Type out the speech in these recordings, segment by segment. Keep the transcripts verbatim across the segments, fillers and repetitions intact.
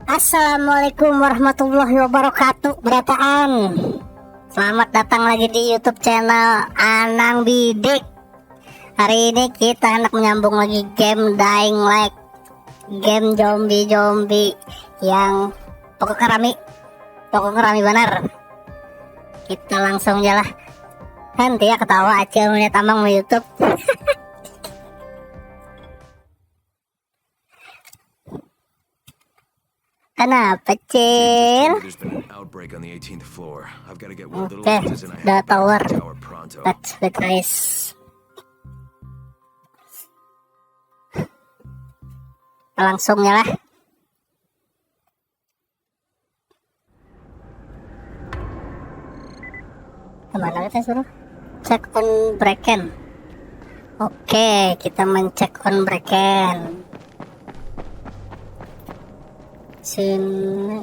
Assalamualaikum warahmatullahi wabarakatuh, berataan. Selamat datang lagi di YouTube channel Anang Bidik. Hari ini kita hendak menyambung lagi game Dying Light, game zombie-zombie yang pokoknya rami, pokoknya rami benar. Kita langsung aja lah. Kan dia ketawa acil melihat amang di YouTube. Kenapa, Cil? There's been an outbreak on the eighteenth floor. I've got to get word to the Okay, locals and I the have to tower. Tower pronto. Let's betrays. Langsungnya lah. Kemana kita suruh? Check on Bracken. Oke, kita mencek on Bracken. Sini.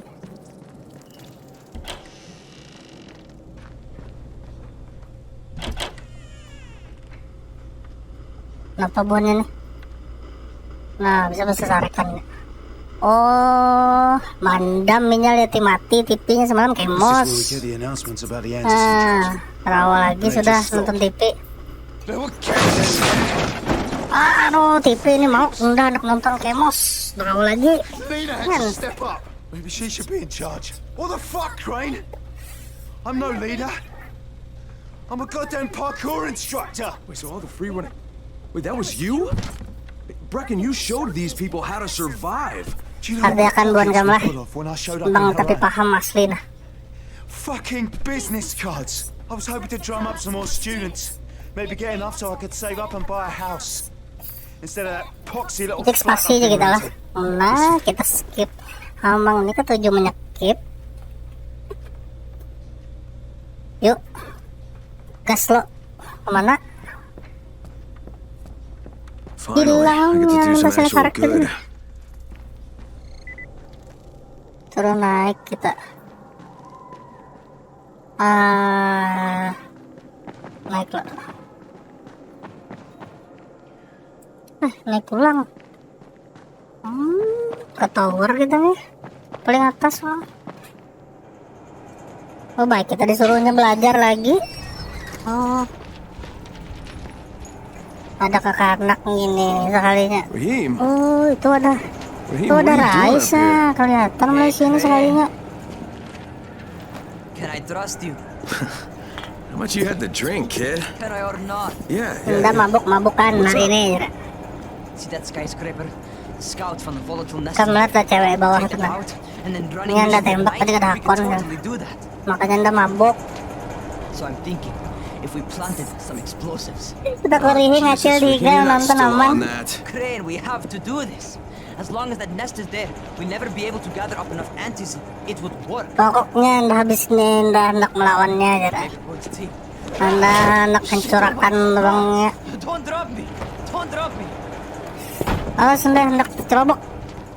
Kenapa buahnya nih? Nah, bisa bersesarikan. Oh, mandam minyal ya mati T V-nya semalam kemos. Nah, rawa lagi sudah nonton T V. Aduh, T V ini mau udah anak nonton kemos. Rawa lagi. Maybe she should be in charge. What the fuck, Crane? I'm no leader. I'm a goddamn parkour instructor. Wait, so all the free running. Wait, that was you? Bracken, you showed these people how to survive. Do you know what Ada akan buan fucking gambar. Pull off when I showed up Bang in tapi Haran? Paham asli nah. Fucking business cards. I was hoping to drum up some more students. Maybe get enough so I could save up and buy a house. Instead of that poxy little Cek spasi aja kita lah. Nah, kita skip. Amang ini ketujuh menyekip. Yuk. Gas lo. Kemana? Finally, I get to do some actual good. Turun naik kita. Ah, naik lah. Eh, naik pulang. Hmm, ke tower kita nih. Paling atas lah. Oh baik, kita disuruhnya belajar lagi. Oh. Ada kakanak gini sekalinya. Raheem, Oh, itu ada. Raheem, Itu what ada are you doing up Raisa here? Kelihatan mulai sini sekalinya. Can I trust you? How much you had to drink, kid? Can I or not? Yeah, yeah. Udah yeah. Mabuk-mabukan What's hari up? Ini. See that skyscraper? Scout from the volatile nest. Kita melihat lah cewek bawah Take itu it nah. Out and then run Ini ada tembak tadi ada We hakon could kan. Totally do that. Makanya udah mabuk. So I'm thinking, if we planted some explosives, Kita korihi ngacil Jesus, tiga Raheem, I'm nonton still on aman. That. Crane, we have to do this. As long as that nest is there, we'll never be able to gather up enough antis. It would work. Pokoknya ndak habis nih ndak hendak melawannya aja dah. Make a good team. Anda hendak hancurakan lubangnya. Don't drop me. Don't drop me. Awas anda hendak terobok.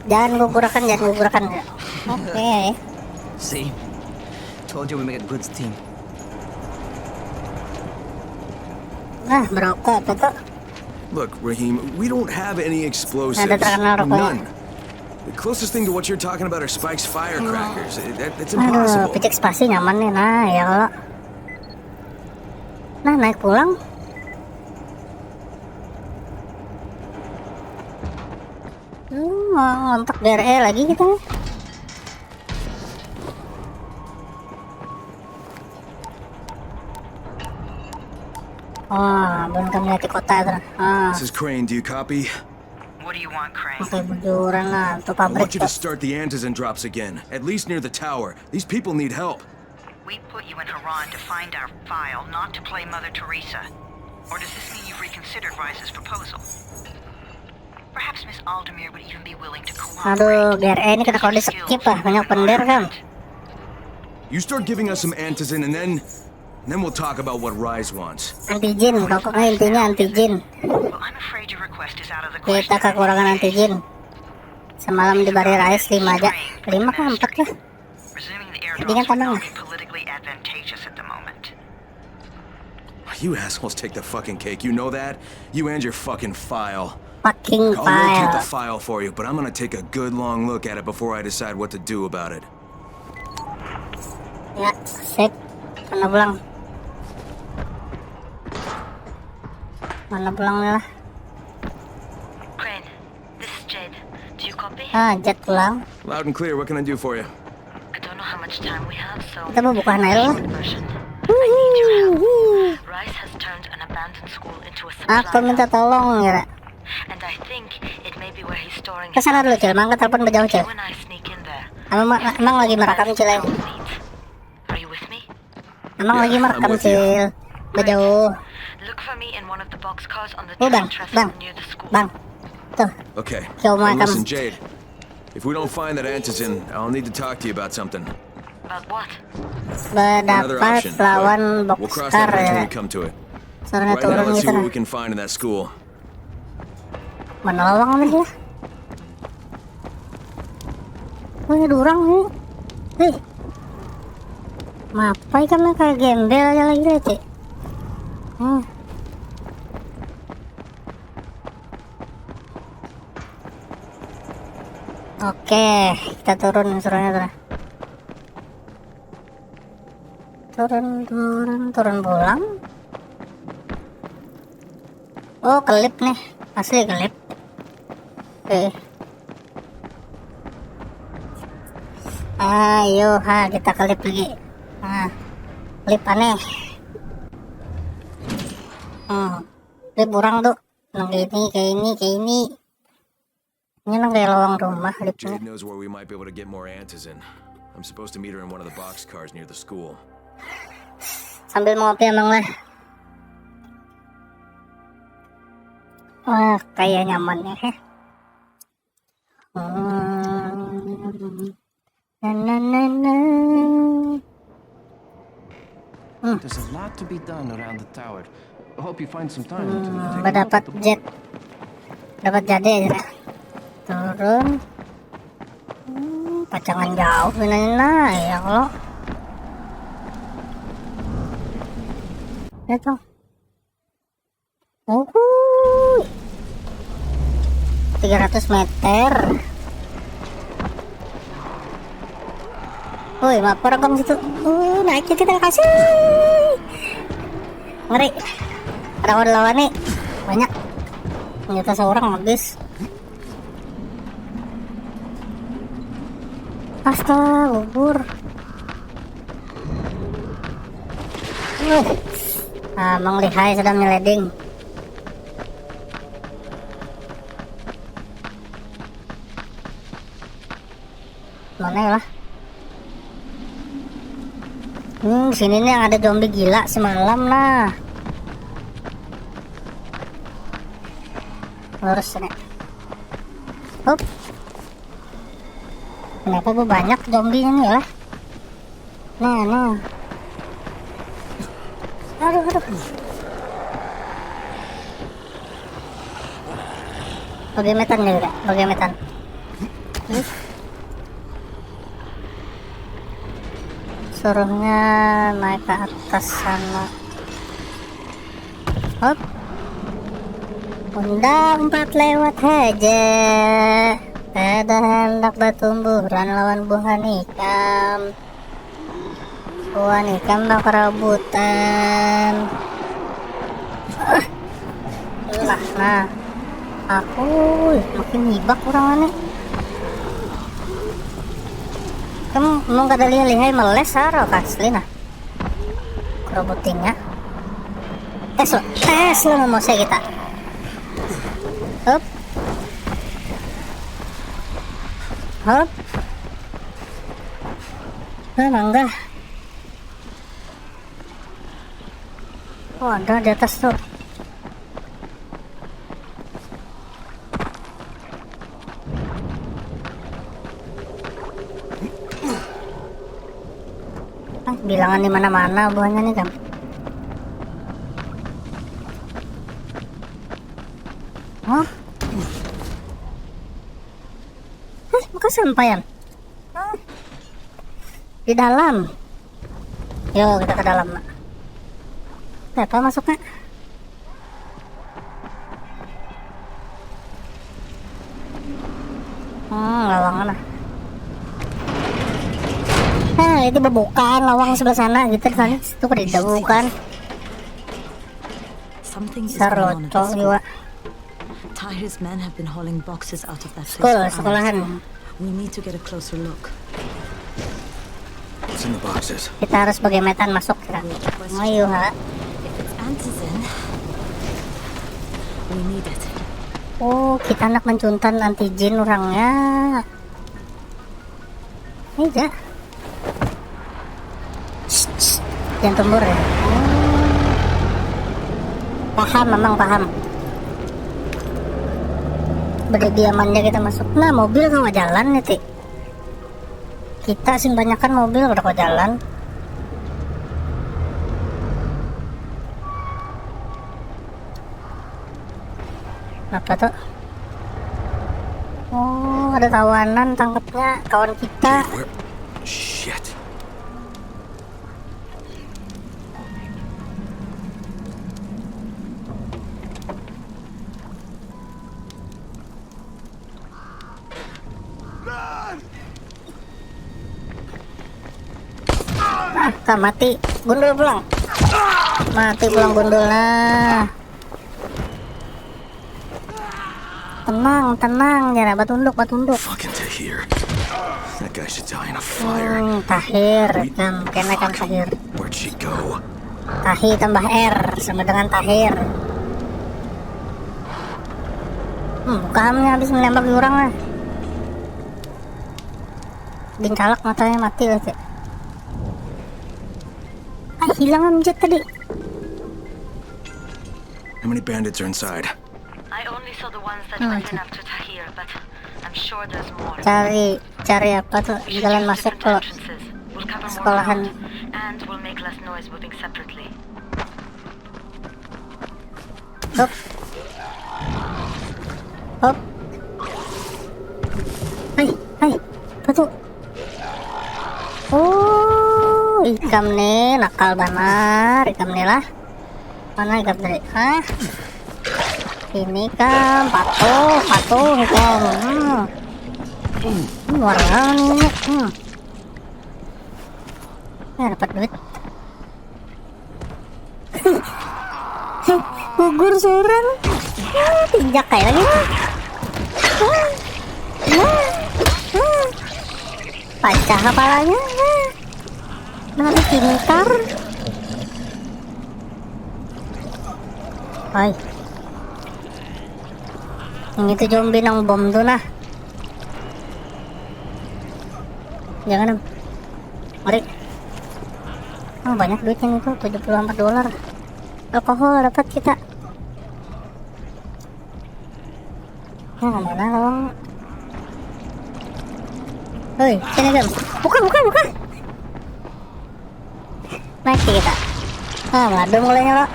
Jangan gugurakan, jangan gugurakan. Oke. See, told you we make a good team. Nah, berokok apa tuh? Look, Raheem, we don't have any explosives. Ada terkenal rokoknya. None. The closest thing to what you're talking about are Spike's firecrackers. That, that's Aduh, impossible. Picek spasi nyaman nih. Nah, ya kalau. Nah, naik pulang. Hmm, mau ngontak B R E lagi kita nih. Oh, belum kami lihat di kota itu. Ah, This is Crane. Do you copy? What do you want, Crane? Pakai bujuran lah, tuh I want pabrik you to tuh. Start the antis and drops again, at least near the tower. These people need help. We put you in Haran to find our file, not to play Mother Teresa. Or does this mean you've reconsidered Rais's proposal? Perhaps Miss Aldemir would even be willing to cooperate. Aduh, B R E ini kita kalau di skip lah, banyak bender kan. You start giving us some antizin, and then, and then we'll talk about what Rais wants. Antigen, pokoknya intinya antigen. Well, I'm afraid your request is out of the question. Kita kekurangan antigen. Semalam dibari Rais lima aja. Lima kah empat kah? Resuming the Mendingan airdrops would tenang not lah. Be politically advantageous at the moment. You assholes take the fucking cake. You know that? You and your fucking file. fucking I'll locate the file. File for you, but I'm gonna take a good long look at it before I decide what to do about it. Ya, sip. Mana pulang? Mana pulang ni lah? Crane, this is Jade. Do you copy? Ah, Jade pulang. Loud and clear, what can I do for you? I don't know how much time we have, so Kita mau buka nail lah. Short version. I need your help. Rais has turned an abandoned school into a supply Aku minta dump, tolong ya. and I think it may be where he's storing Ke his sana dulu, arms. Cil. Mang, kita telepon bajauh, Cil. You and I sneak in there. Emang, emang lagi merekam, Cil, ya? Are you with me? Emang Yeah, lagi I'm merekam, with you. Cil. Bajauh. Look for me in one of the boxcars on the Oh, Bang, train trestle Bang, near the school. Bang. Tuh, Okay. Kill my And listen, thumbs. Jade. If we don't find that Antizin, I'll need to talk to you about something. About what? Another Berdapat option. lawan But we'll cross boxcar that bridge when ya. We come to it. Suruhnya Right now, turun let's see gitu. What we can find in that school. Mana lawang nih ya? Wih, ada orang nih. Nih. Ngapai kan kayak gembel aja lagi deh, Cik. Hmm. Oke, kita turun suruhnya tuh. Turun, turun, turun pulang. Oh, kelip nih. Asli kelip. Oke. Ayo, ha, kita kelip lagi. Nah, kelip aneh. Hmm, kelip orang tuh. Nang kayak ini, kayak ini, kayak ini. Ini nang kayak lawang rumah, kelipnya. Jade knows where we might be able to get more Antizin. I'm supposed to meet her in one of the boxcars near the school. Sambil mau apa emang lah? Wah, kayak nyamannya, heh. Hmm. Na, na, na, na. There's a lot to be done around the tower. I hope you find some time to Hmm, take a look berdapat at the Jade. board. Dapat Jade aja. Turun. Hmm, pacangan jauh ini, nah, ya kalau. Itu. Uhuy. Tiga ratus meter. Woi, lapar kang situ. Uh, naik ya kita kasih. Ngeri. Ada kawan lawan nih. Banyak. Ternyata seorang habis. Astaga, gugur. Uh. Ah, Mang Lihai sedang nyeleding. Mana ya lah? Hmm, sini nih yang ada zombie gila semalam nah. Lurus sini. Hup. Kenapa bu banyak zombie ini ya lah? Nah, nah. Aduh, aduh. Bagaimana nih, Kak? Bagaimana? Ih. Suruhnya naik ke atas sana. Hop. Unda umpat lewat haja. Kada handak batumburan lawan buhan ikam. Buhan ikam bakarabutan. Lah, nah. Aku makin hibak orang ini. Kamu mau kada lihai-lihai meles saro asli nah. Kerobotingnya. Tes lo, tes lo mau saya kita. Hop. Hop. Nah, mangga. Oh, ada di atas tuh. Ah, bilangan di mana-mana buahnya nih, Kam. Hah? Eh, bukan sampaian. Hah? Di dalam. Yo, kita ke dalam, nak. Apa masuknya? Hmm, lawang mana? Nah, itu bebukaan lawang sebelah sana gitu kan. Itu kada ada bukan. Something is Besar going on at the locong school. Juga. Tahir's men have been hauling boxes out of that place School, for hours. Sekolahan. We need to get a closer look. What's in the boxes? Kita harus bagemetan masuk kita. Ayo ha. If it's antizen, we need it. Oh, kita handak mancuntan antigen orangnya. Ini aja. Shh, shh. Jangan tumbur ya. Oh. Paham, memang paham. Beda diamannya kita masuk. Nah, mobil kawa jalan nih, Ti. Kita sing banyakan mobil kada kawa jalan. Apa tuh? Oh, ada tawanan tangkapnya kawan kita. Where? Shit. Ah, kah mati. Gundul pulang. Mati pulang gundul nah. Tenang, tenang, jangan batunduk, batunduk. Fucking Tahir. That guy should die in a fire. Hmm, Tahir, kan kena kan Tahir. Where'd she go? Tahi tambah R sama dengan Tahir. Hmm, bukaannya habis menembak orang lah. Bincalak matanya mati lah cek. Ah, hilang amjat tadi. How many bandits are inside? I only saw the ones that Oh, went okay. in after Tahir, but I'm sure there's more. Cari cari apa tuh We should jalan use masuk different ke entrances. We'll cover more sekolahan. Ground, and we'll make less noise moving separately. Hop. Hop. Hai, hai. Apa tuh? Oh, ikam nih nakal banar, ikam nih lah. Mana ikam tadi? Hah? Ini kan patuh, patuh ikam. Hmm. Hmm, warna nih. Hmm. Ya dapat duit. Gugur seorang. Ah, tinjak kayak lagi. Ah. Ah. Ah. Pacah kepalanya. Ah. Nah, pintar. Hai. Ini tuh zombie nang bom tuh nah. Jangan em. Mari. Oh, banyak duitnya nih tuh, tujuh puluh empat dolar. Alkohol dapat kita. Nah, mana lawang? Hei, sini Gam. Buka, buka, buka. Mati kita. Ah, madu mulainya lo.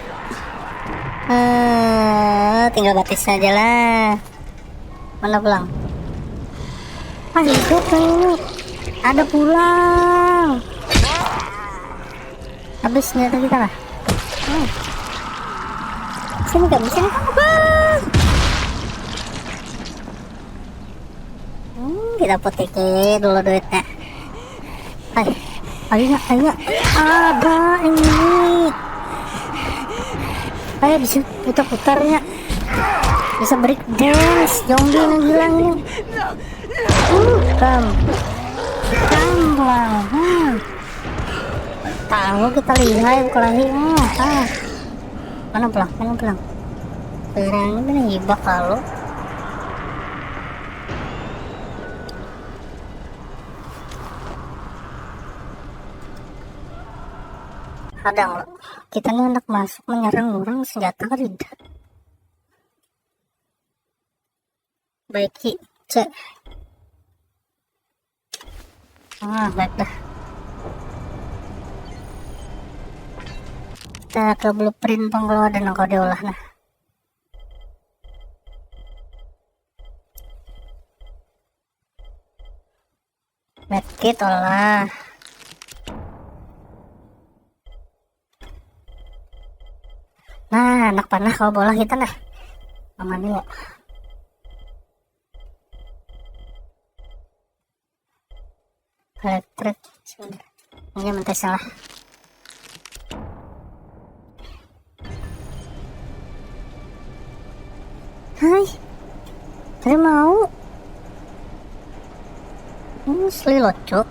Eh, tinggal batis saja lah. Mana pulang? Ah, hidup nih. Ada pulang. Habis senjata kita lah. Hmm. Sini kamu, sini kamu. Ah. Hmm, kita putihke dulu duitnya. Hai, ayo, ayo. Ada ini. Ayo, bisa putar-putarnya. Bisa break dance, zombie nang hilang ini. Uh, kam. Kam pulang. Hmm. Tahu kita lihai kelahi. Hmm, ah. Mana pulang? Mana pulang? Sekarang ini hibak lalu. Kadang kita ni handak masuk menyerang orang senjata kada. Baiki, cek. Ah, baik dah. Kita ke blueprint pang kalau ada nang kau diolah nah. Medkit olah. Nah, anak panah kau bola kita nah. Aman dulu. Elektrik. Ini mentah salah. Hai, saya mau. Ini asli loco.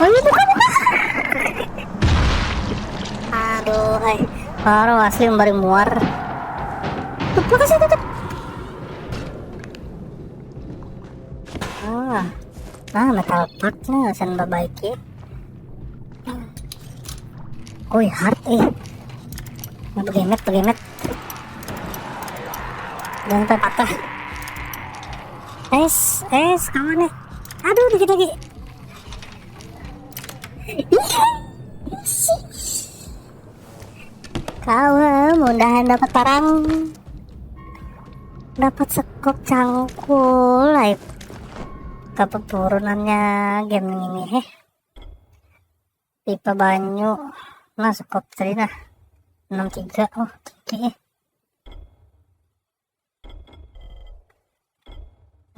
Oh, ini bukan, bukan. Aduh, hai. Baru asli memberi muar. Tutup, kasih tutup. Ah, ah, metal part nih, asan babaiki. Oi, hard, eh. Nah, begemet, begemet. Jangan sampai patah. Es, es, kawan nih. Aduh, dikit lagi. Kawa, mudahan dapat parang. Dapat sekop cangkul, ai. Kapeturunannya game ini, heh. Pipa banyu. Nah, sekop tadi nah. Enam tiga. Oh, tinggi, eh.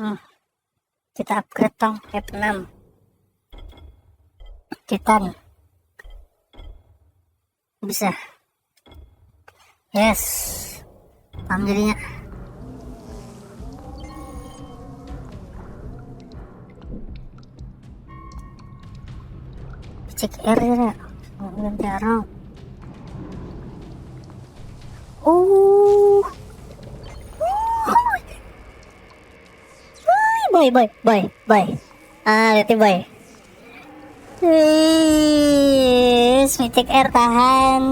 Hmm. Kita upgrade tong, F enam. Titan. Bisa. Yes. Paham jadinya. Cek R ya. Ganti arrow. Oh. Boy, boy, boy, boy. Ah, lihat boy. Wih, Mythic R tahan.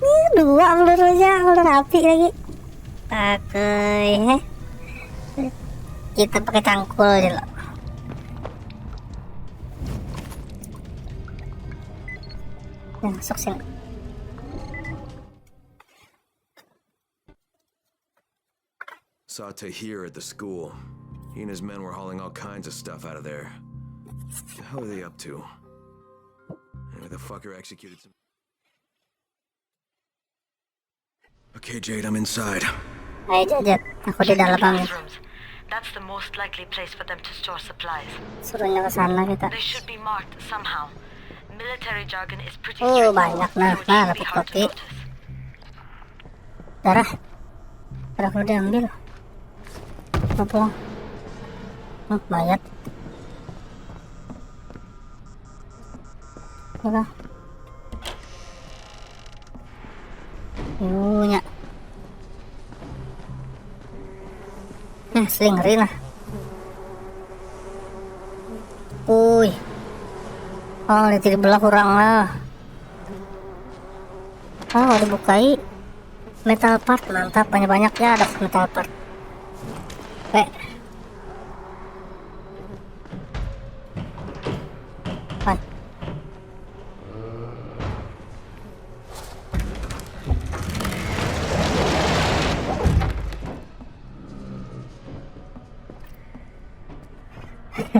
Ih, dua peluru aja, peluru api lagi. Pakai, heh. Kita pakai cangkul aja lo. Nah, masuk sini. Saw Tahir at the school. He and his men were hauling all kinds of stuff out of there. The hell are they up to? Anyway, the fucker executed some. Okay, Jade, I'm inside. Ayo, Jade, aku di dalam, Ami. That's the most likely place for them to store supplies. Suruhnya ke sana kita. They should be marked somehow. Military jargon is pretty straightforward. Oh, banyak nah. Nah, dapat kopi. Darah. Darah udah diambil. Apa? Hmm, mayat. Apa? Yunya. Nah, seling ngeri nah. Uy. Oh, ini tidak belah kurang lah. Oh, dibukai. Metal part, mantap, banyak-banyak ya ada metal part. Oke. Hai.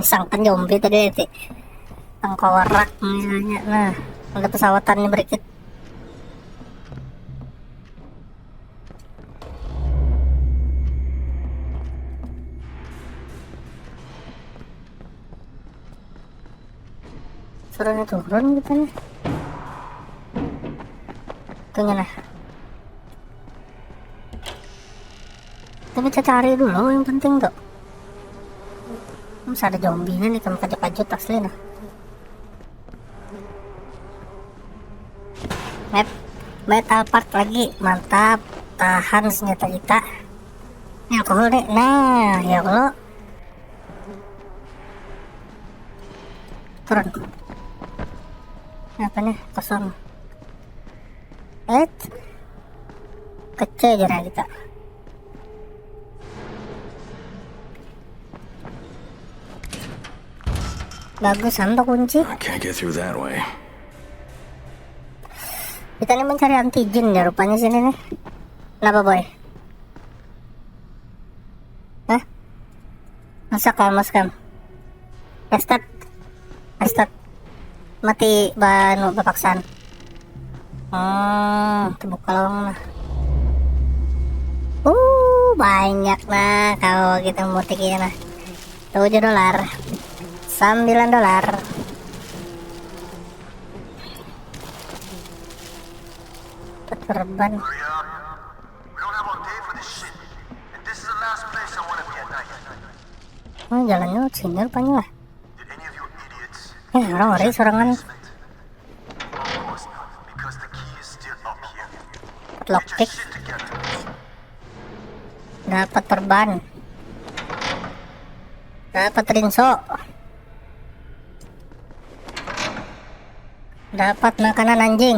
Sangkan zombie tadi ti. Tengkorak misalnya. Nah, ada pesawatannya berikit. Suruhnya turun kita nih. Tunggu nah. Kita cari dulu yang penting tuh. Masa ada zombie nih, kamu kajut-kajut asli nah. Met, metal part lagi, mantap. Tahan senjata kita. Ini alkohol nih, nah ya kalau turun. Apa nih, kosong. Et, kece aja nah kita. Bagus, sampai kunci. I can't get through that way. Kita nih mencari antigen ya rupanya sini nih. Kenapa boy? Hah? Masak kamu sekam? Estet, estet, mati banu bapaksan. Hmm, terbuka lawang lah. Uh, Banyak nah kalau kita mutik ini nah. Tujuh dolar. Sembilan dolar. Perban. Oh, jalannya lewat sini rupanya lah. Eh, orang ngeri sorangan. Lockpick. Dapat perban. Dapat rinso. Dapat makanan anjing.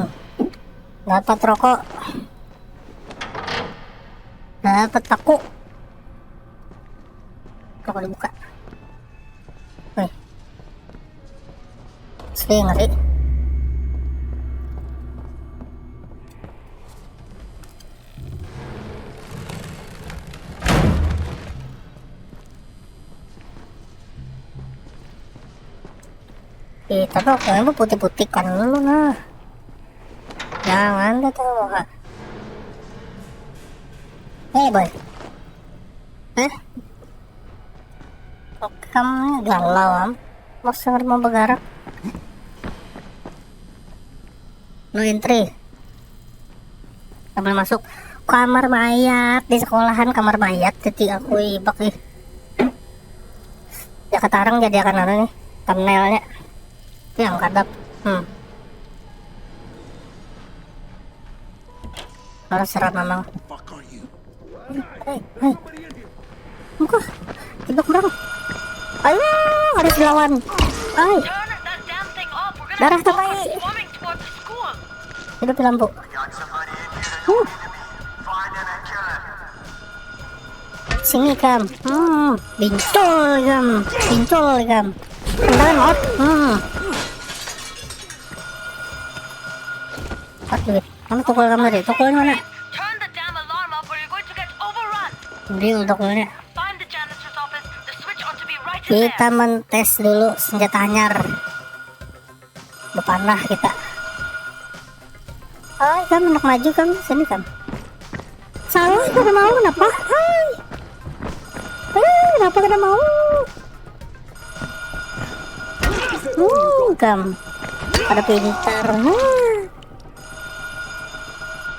Dapat rokok. Dapat paku. Rokok dibuka. Wih. Asli ngeri. Kita tuh kayaknya putih-putih kan dulu nah. Jangan deh tuh. Hei boy. Eh? Kok kamu galau am? Mau sangat mau bergerak. No entry. Tak boleh masuk. Kamar mayat di sekolahan, kamar mayat. Jadi aku ibak nih. Ya ketarang jadi akan ada nih thumbnailnya. Itu yang kadap. Hmm. Harus seram memang. Hei, hei. Muka. Tibak orang. Ayo, harus dilawan. Ay. Darah tuh kai. Hidup di lampu. Uh. Sini kam. Hmm, bincol kam. Bincol kam. Tendangan out. Hmm. Aduh, mana tukul kamu tadi? Tukul mana? Turn the damn alarm up or you're going to get overrun. Deal tukulnya. Find the janitor's office. The switch ought to be right in there. Kita mentes dulu senjata hanyar. Bepanah kita. Hai, kam hendak maju kam, sini kam. Salah, kada mau kenapa? Hai. Eh, kenapa kada mau? Hmm, kam. Pada pintar. Nah.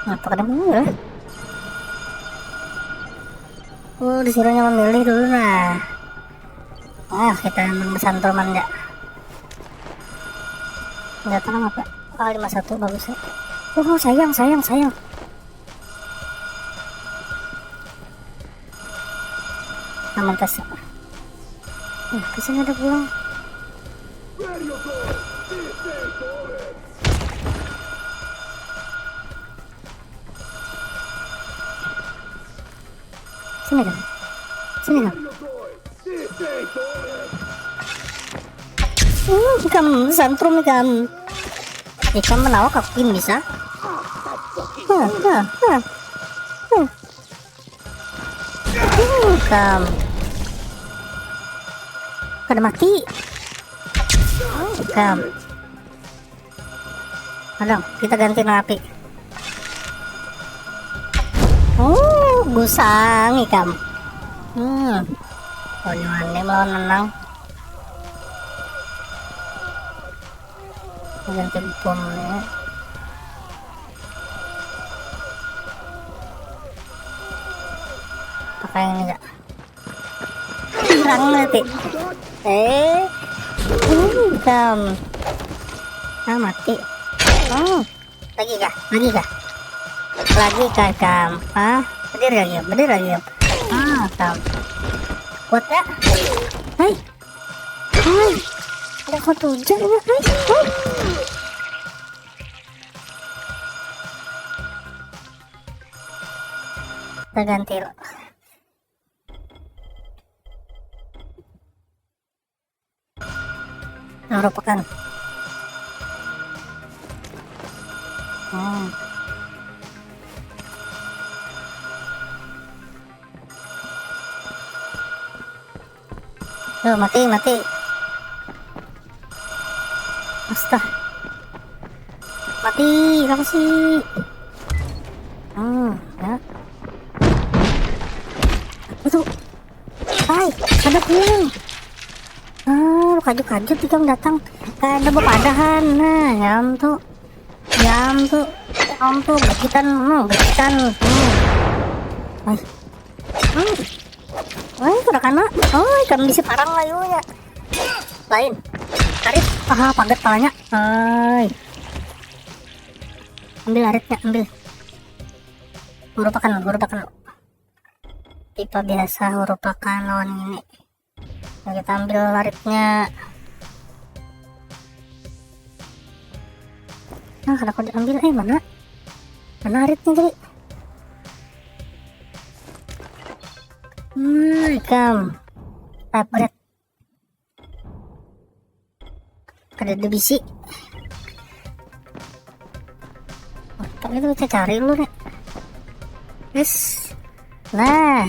Apa kada mau lah? Oh, disuruhnya memilih dulu nah. Ah, kita emang besantroman ya. Nggak tahu apa. Ah, lima satu bagus ya. Oh, sayang, sayang, sayang. Aman tas. Eh, kesini ada pulang. Sini kan? Sini kan? Uh, ikam santrum ikam. Ikam menawak aku ini bisa. Hah, hah, hah. Hah. Uh, ikam. Kada mati. Ikam. Kadang kita ganti nang api. Oh, gusang ikam. Hmm. Konyol ni melawan menang. Ganti bomnya. Pakai ini ya. Kurang nanti. Eh, hmm, kam. Ah, mati. Oh, lagi kah? Lagi kah? Lagi kah, kam? Ah, berdiri lagi, berdiri lagi. Ah, kam. Kuat ya? Hai. Hai. Ada kuat hujan ya, hai. Hai. Kita ganti lo. Merupakan. Hmm. Tuh, mati, mati. Astaga. Mati, apa sih? Hmm, ya. Kada pulang. Ah, kajut-kajut ikam datang. Kada bapadahan. Nah, yam tu. Yam tu. Yam tu. Gajitan. Hmm, gajitan. Hmm. Wah. Hmm. Wah, kada kana. Oh, ikam bisi parang layunya. Lain. Tarik. Ah, pagat palanya. Ai. Ambil aritnya, ambil. Hurupakan, hurupakan. Tipe biasa hurupakan lawan ini. Nah, kita ambil laritnya. Nah, kada kau diambil, eh, mana? Mana laritnya tadi? Hmm, ikam. Upgrade. Kada ada bisi. Otak itu kita cari dulu nih. Yes. Nah.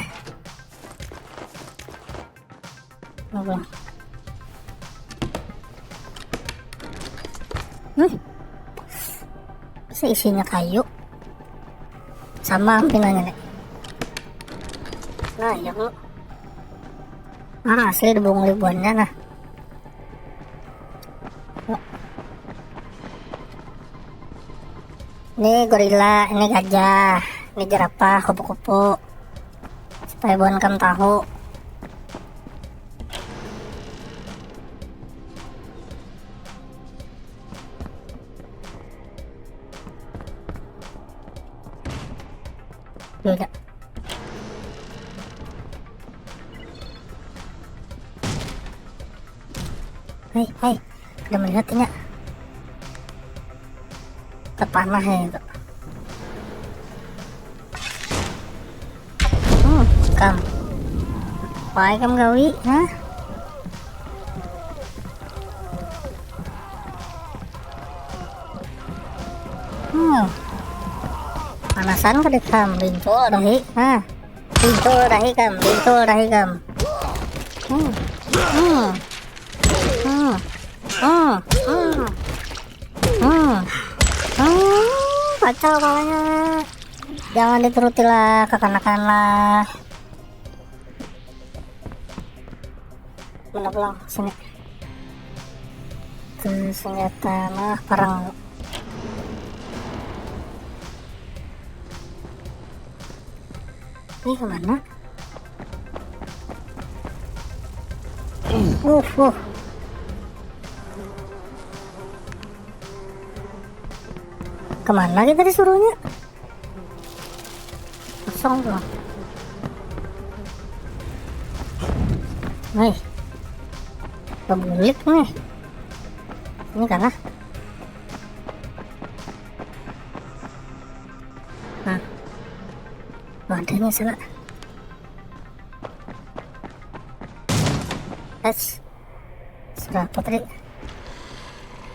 Apa? Hmm. Masa isinya kayu? Sama pinanya nih. Nah, iya kok. Ah, asli dibunguli buannya nah. Ini gorila, ini gajah, ini jerapah, kupu-kupu. Supaya buan kam tahu. Beda. Hai, hai, kada melihat inya. Tepanah ya itu. Hmm, kam. Wai kam gawi, hah? Hmm. Panasan kada kam, bintul dahi, hah? Bintul dahi kam, bintul dahi kam. Hmm. Hmm. Hmm. Hmm. Hmm. Hmm. Hmm. Kacau pokoknya. Jangan dituruti lah, kakanakan lah. Mana pulang? Sini. Ke senjata malah parang. Ini kemana? Uh, uh. Kemana kita disuruhnya? Kosong tuh. Nih. Pebulik nih. Ini kalah. Nah. Wadahnya sana. Es. Sudah apa tadi?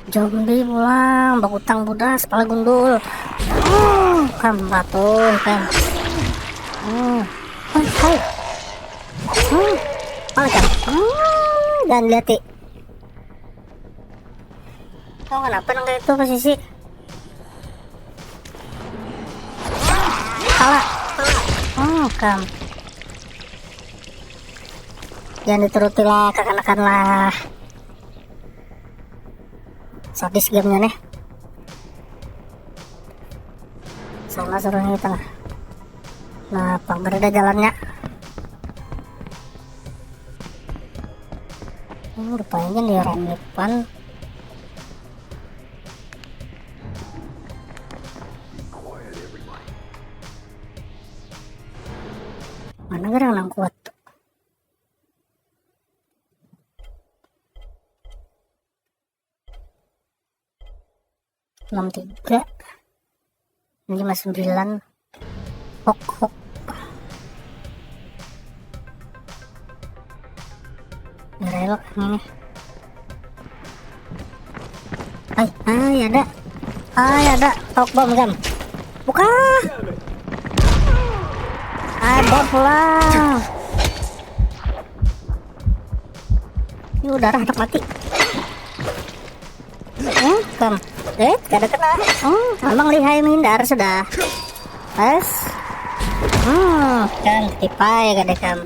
Zombie pulang, bakutang budas, kepala gundul. Hmm, kam batu, kam. Hmm. Hai, hai. Hmm. Apa kam? Hmm, dan lihat, Ti. Kau kenapa nang kayak itu posisi? Salah. Hmm, kam. Jangan dituruti lah, kakanakan lah. Sadis gamenya nih. Sama suruhnya itu lah. Nah, pang berada jalannya. Hmm, rupanya di ramipan. Mana gerang nang kuat tuh? Enam tiga, lima sembilan. Hok, hok. Ngerelok ini. Hai, hai, ada. Hai, ada. Tok bom, kam. Buka. Ada pulang. Ini darah anak mati. Hmm, kam. Eh, kada kena. Hmm, memang lihai menghindar sudah. Es. Hmm, kan tipai kada kam.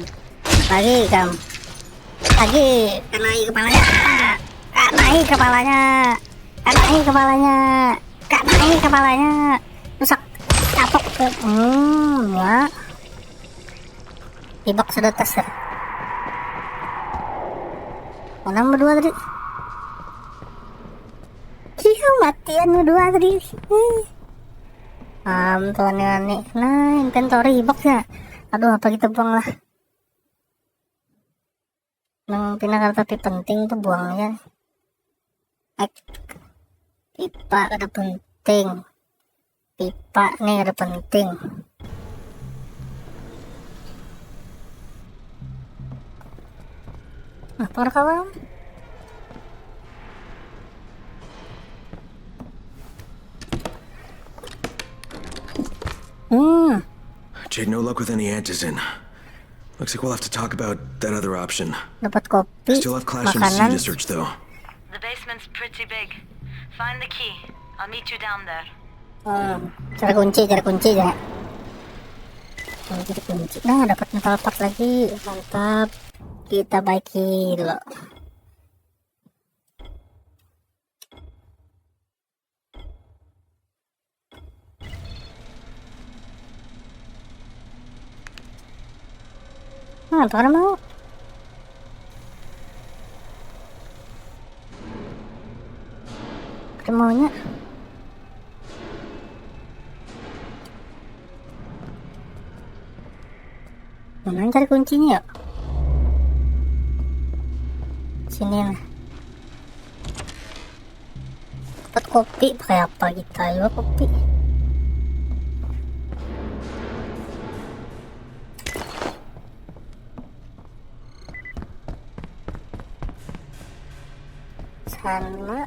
Lagi kam. Lagi. Kenai kepalanya. Kenai kepalanya. Kenai kepalanya. Kenai kepalanya. Rusak. Capok. Hmm, ya. Ibak sudah tas ya. Menang berdua tadi. Kiu matian berdua tadi. Eh. Am, tuan ni. Nah, inventory ibak ya. Aduh, apa kita buang lah. Nang pina kada tapi penting tu buang aja. Ek. Pipa kada penting. Pipa ni kada penting. Apa kawan? Hmm. Jade, no luck with any antizin. Looks like we'll have to talk about that other option. Dapat kopi, I still have Clash M C makanan. To search though. The basement's pretty big. Find the key. I'll meet you down there. Hmm, cari kunci, cari kunci ya. Cari kunci. Nah, dapat metal part lagi. Mantap. Kita baiki dulu. Nah, apa kada mau? Kada maunya. Mana cari kuncinya ya? Sini lah. Dapat kopi, pakai apa kita juga kopi? Sama.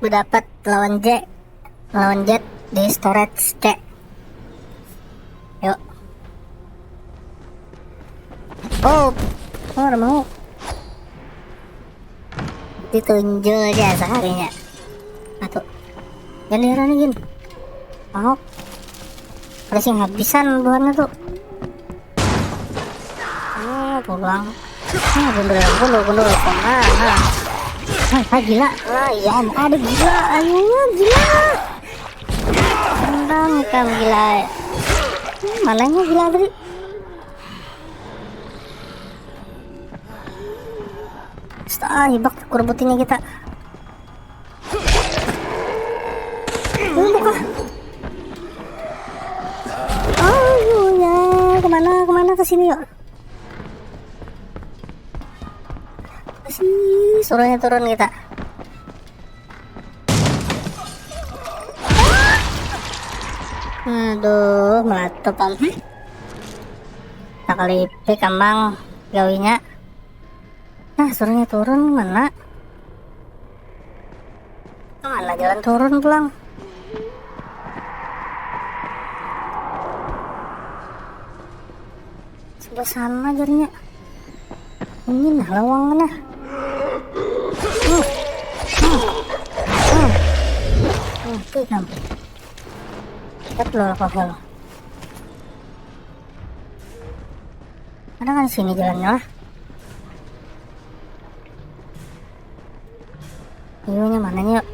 Bedapat lawan J, lawan Jet di storage C. Yuk. Oh, oh, ada mau. Ditunjul aja sekalinya. Atuh. Jangan nih gin. Mau. Ada sing habisan buahnya tuh. Ah, pulang. Ah, gundul, gundul, gundul. Ah, ah. Ah, ah, gila. Ah, iya, ada gila. Ayo, gila. Tendang ikam gila. Hmm, mananya gila tadi? Setengah hibak kurbutinya kita. Ini buka. Oh, ya, kemana, kemana ke sini yuk? Sih, suruhnya turun kita. Aduh, melatup am. Tak lipik amang gawinya. Nah, suruhnya turun mana? Mana jalan turun pulang? Sebelah sana jarinya. Ini nah lawang nah. Hmm. Hmm. Hmm. Hmm. Oke, kamu. Cepat lo alkohol. Ada kan sini jalannya lah. Iya, mana yuk?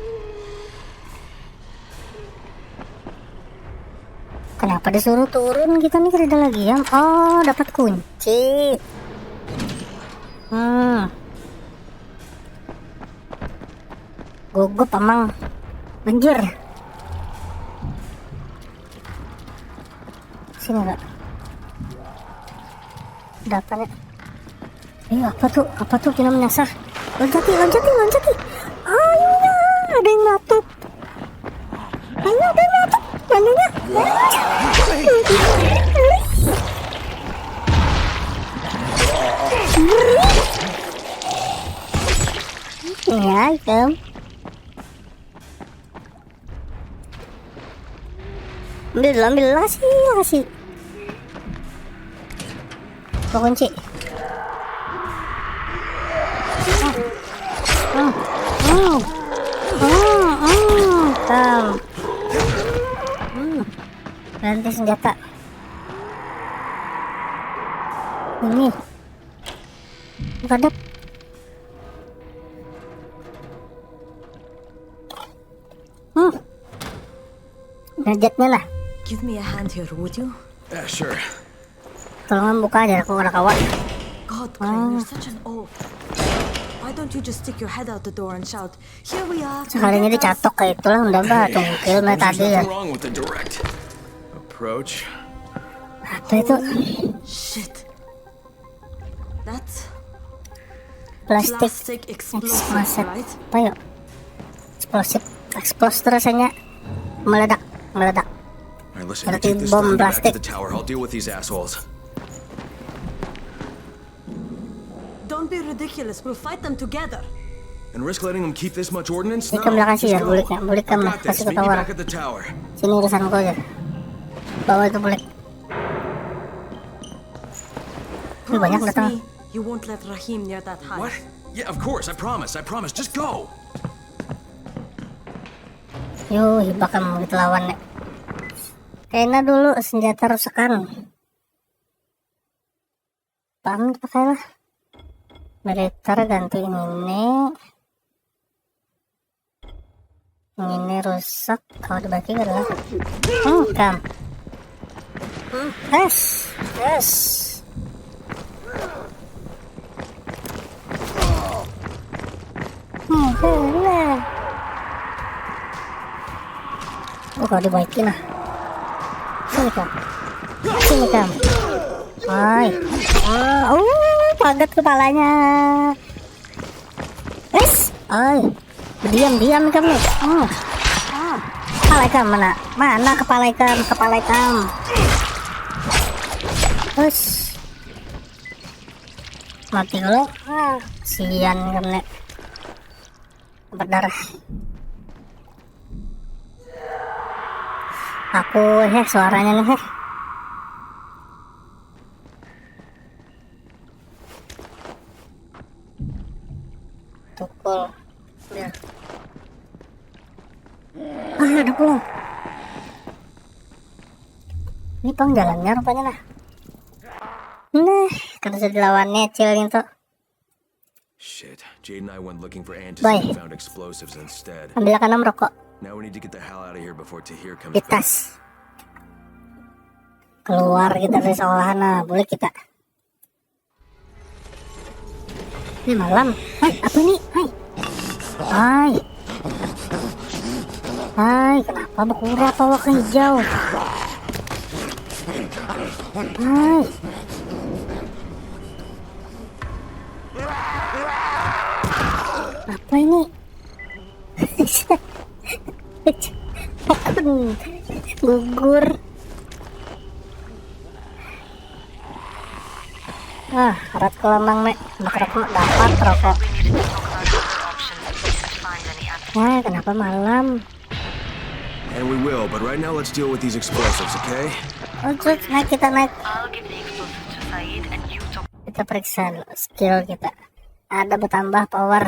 Kenapa disuruh turun kita nih, kada lagi ya? Oh, dapat kunci. Hmm. Gugup amang. Banjir. Sini kak. Ada apa nih? Eh, apa tuh? Apa tuh? Pina menyasar. Loncati, loncati, loncati. Ayo, ada yang matup. Ayo, ada yang matup. Mananya? Ya, itu. Ambil dulu, ambil dulu, kasih, kasih. Buka kunci. Hmm. Hmm. Hmm. Hmm. Hmm. Tam. Ganti senjata. Ini. Kadap. Hmm. Gadgetnya lah. Give me a hand here, would you? Yeah, sure. Tolong buka aja, aku kada kawa. God, Crane, you're such an oaf. Why don't you just stick your head out the door and shout, "Here we are"? Sekalinya dicatok kayak itulah, udah bah, tungkil mah There's tadi ya. Nothing wrong with the direct approach. Apa itu? Shit. That's Plastik plastic explosive, eksplosif. Right? Apa ya? Eksplosif. Eksplos terus rasanya. Meledak, meledak. All right, listen. You Berarti take this bom time, back to plastik. The tower. I'll deal with these assholes. Don't be ridiculous. We'll fight them together. And risk letting them keep this much ordnance? Ini ke belakang sih ya, bulik ya, bulik ke I've mah, got this. kasih ke Meet me tower. Back at the tower. Sini urusanku aja. Bawa itu bulik. Ini banyak Promise datang. Me you won't let Rahim near that hive. What? Yeah, of course. I promise. I promise. Just go. Yo, hibak kamu gitu lawannya. Kena dulu senjata rusakan. Pam pakai lah. Berita ganti ini. Ini rusak. Kalau dibagi adalah. Hmm, kam. Hmm, es. Es. Hmm, bener. Oh, kalau dibaikin lah. Sini kam. Sini kam. Hai. Ah, uh, pagat kepalanya. Es. Hai. Diam-diam kamu. Hmm. Ah. Kepala ikam mana? Mana kepala ikam? Kepala ikam. Us. Mati dulu. Ah, sian kamu nek. Berdarah. Aku heh suaranya nih heh. Tukul. Ya. Ah, ada pulang. Ini pang jalannya rupanya nah. Nah, kada usah dilawannya cil gitu. Shit. Jade and I went looking for Bye. antics and found explosives instead. Ambil kanam rokok Now we need to get the hell out of here before Tahir comes di back. Tas. Keluar kita dari sekolahan nah, boleh kita. Ini malam. Hai, apa ini? Hai. Hai. Hai, kenapa berkurap awak hijau? Hai. Apa ini? Aku gugur. Ah, karat kelamang nek. Dapat rokok, dapat rokok. Wah, kenapa malam? And we will, but right now let's deal with these explosives, okay? Oh, terus naik kita naik. I'll give the explosives to Saeed and you talk. Kita periksa dulu skill kita. Ada bertambah power.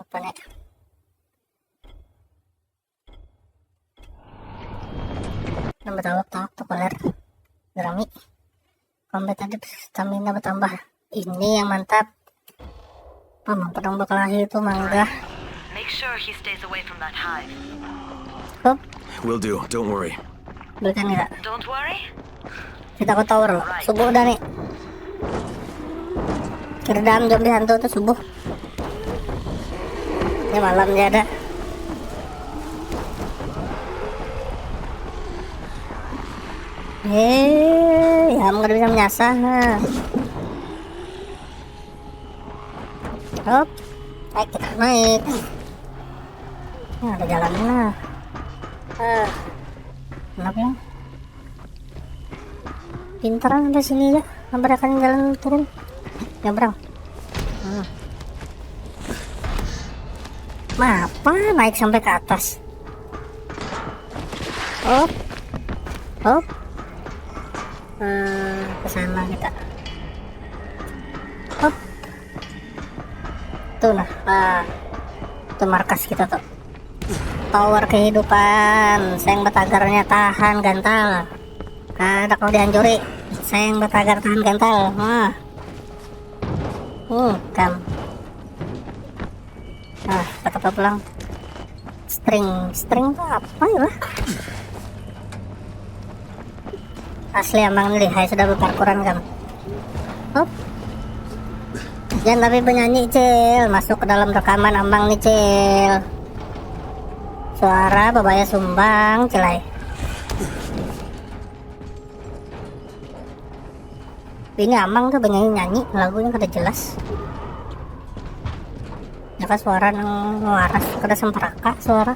Apa nih? Nambah tawak tawak tuh koler. Gerami. Combat tadi stamina bertambah. Ini yang mantap. Apa mampu dong bakal lahir itu mangga. Make sure he stays away from that hive. Hup. Will do. Don't worry. Belikan kita. Don't worry. Kita ke tower loh. Subuh dah nih. Keredam zombie hantu tuh subuh. Ini malam dia ada. Eh, ya nggak bisa menyasar. Nah. Hop, naik kita naik. Nah, ada jalannya. Ah, kenapa ya? Pintaran sampai sini ya, nabrak jalan turun. Nyebrang. Hmm. Mapa naik sampai ke atas? Hop. Hop. Eh, ke sana kita. Hop. Tuh nah. Ah. Itu markas kita tuh. Tower kehidupan, saya yang betagarnya tahan gantal. Ada kau dihancuri, saya yang betagar tahan gantal. Wah. Hmm, kam. Ah, kata apa pulang? String, string tuh apa ya? Asli amang nih, hai sudah berparkuran kam. Hop. Jangan tapi penyanyi cil, masuk ke dalam rekaman amang nih cil. Suara babaya sumbang cilai. Ini amang tuh penyanyi nyanyi lagunya kada jelas. Jaka suara nang waras kada semperaka suara.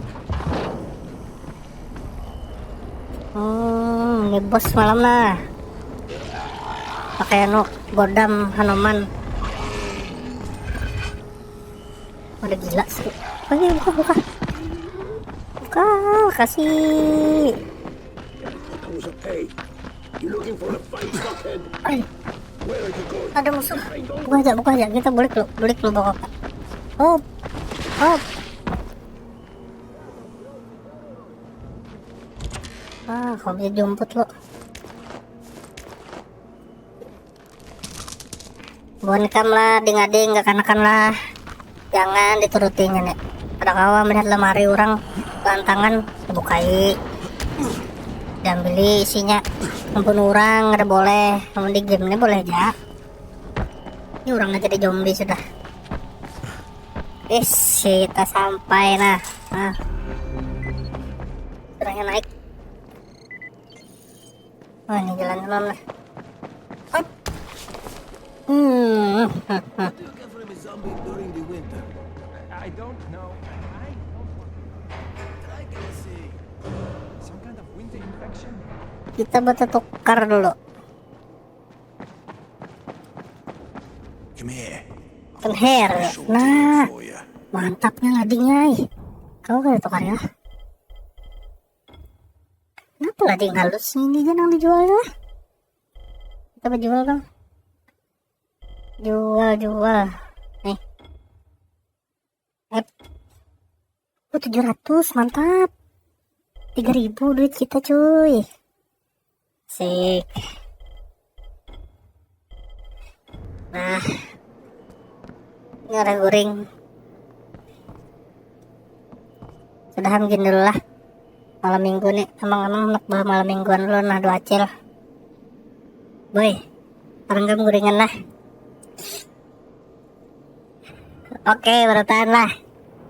Hmm, ini bos malam nah. Pakai anu godam Hanoman. Pada gila sih. Oke, buka, buka. Buka, kasih. Ada musuh. Buka aja, buka aja. Kita bulik lu, bulik lu bawa. Hop. Hop. Ah, kau bisa jumput lo. Bukan kam lah, ding-ading, kakanakan lah. Jangan diturutinya nih. Kada kawa melihat lemari orang, tantangan dibukai. Diambili isinya. Ampun orang, kada boleh. Namun di game ini boleh aja. Ini orang jadi zombie sudah. Is, kita sampai nah. Nah. Sudah naik. Oh, ini jalan malam lah. Hop. Hmm. What do you get from a zombie during the winter? I don't know. I don't know. I can see some kind of winter infection. Kita bertukar dulu. Come here. Come here. Nah, mantapnya ladingnya. Kau kada tukar ya? Kenapa lading halus ini aja yang dijual ya? Kita berjual dong. Jual, jual. Nih. Ep. Oh, tujuh ratus, mantap. Tiga ribu duit kita, cuy. Sik. Nah. Ini ada guring. Sudah mungkin dulu lah. Malam minggu nih, emang-emang nak bah malam mingguan dulu nah dua acil. Boy, parang kamu guringan lah. Oke, bertahan lah.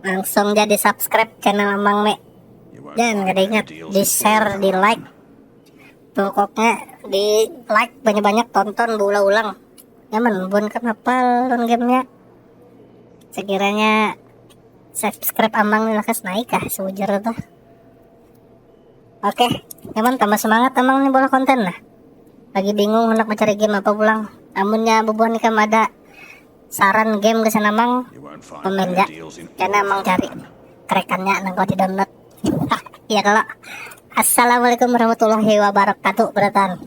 Langsung jadi subscribe channel Amang Mek. Dan kada ingat di share, di like. Pokoknya di like banyak-banyak, tonton berulang-ulang. Nyaman bun kan hafal lawan gamenya. Sekiranya subscribe Amang ni lakas naik kah sebujur tuh. Oke, nyaman tambah semangat Amang ni bola konten nah. Lagi bingung hendak mencari game apa pulang. Amunnya bubuhan ikam ada saran game gasan Amang, komen ja. Karena Amang cari kerekannya nang kau di download. Iya kalau. Assalamualaikum warahmatullahi wabarakatuh, beratan.